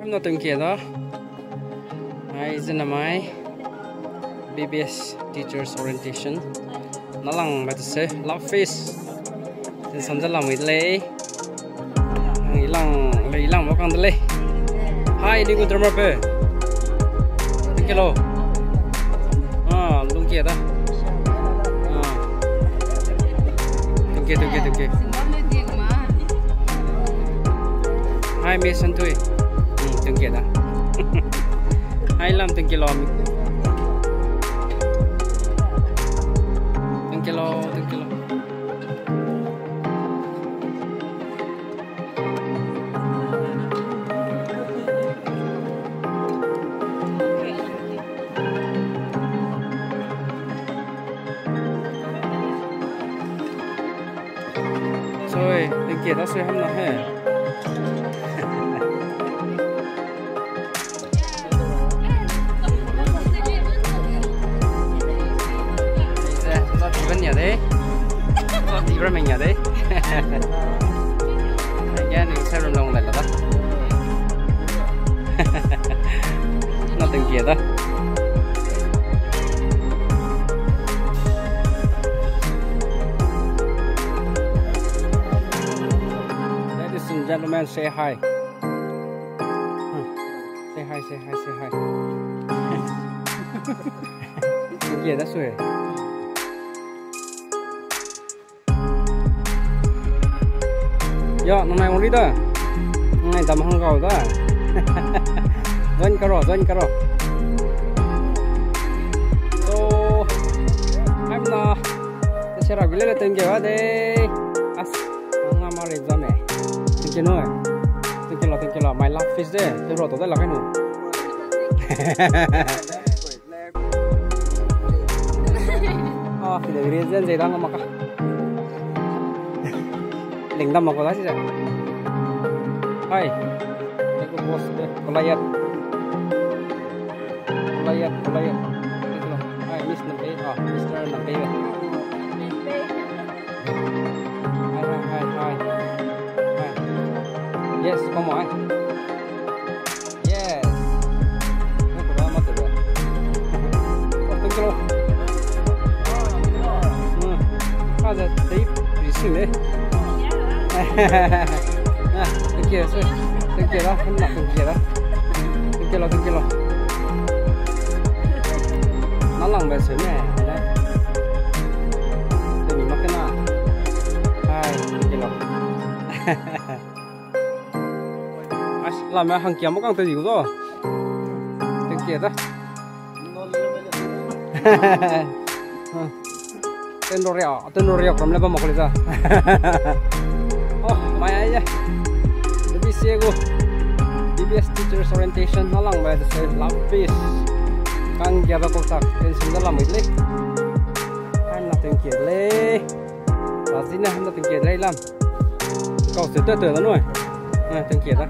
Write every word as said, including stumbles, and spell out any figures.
Hamna tengkie da. Ai, zena mai B B S Teachers Orientation. Nalang ba tese, love fish. Samja lamui de lei. Ilang, lei ilang mo kang de lei. Hai, ni gu drummer pe. Tengkie lo. Ah, lungkie da. Ah. Tengkie, tengkie, tengkie. Hai, mi sentui. Hmm, tengkie da. Hai, lam tengkie lo. Tengkie lo, tengkie lo. Soi, tengkie da soi hamna he. Zatibe nia dei. Zatibe meng nia dei. Again, in serum long lai la da. Na tengkie da. Ladies and gentlemen, say hi. Hmm. Say hi, say hi, say hi. Tengkie da sui. Ya, nangnai ong ri da. Nangnai dam hang gau da. Join karo, join karo. So, hamna. Sera gile le tengkie ba dei. As, nang ma re zame. Tengkie no. Tengkie lo, tengkie lo. My love fish de. Te ro to de la kai no. Ah, file gri zen zei dang maka. Ling dam mako da si ze. Hai. Eko boss, eh, Goliath. Goliath, Goliath. Eko. Hai, Miss Nampei, ah, Mister Nampei. Hai, hai, hai, hai. Hai. Yes, come on. Yes. Nang kura ma tebe. Oh, thank you. Hmm. Ah, ze tei ri sing le. Ah, thank you, sir. Thank you la, hamna thank you la. Thank you la, thank you la. Nalang be se me, ne. Temi mak kena. Hai, thank you la. As, lame hangkia mak kang te di gu zo. Thank you da. Tenroria, tenroria kram le ba mak le za. Oh, mai ai ya. B B C gu. B B S Teachers Orientation nalang ba the love fish. Kang kia ba kok tak, tension da lam le. Hamna thank you le. Razina hamna thank you le lam. Kau se te te da noi. Ah, thank you da.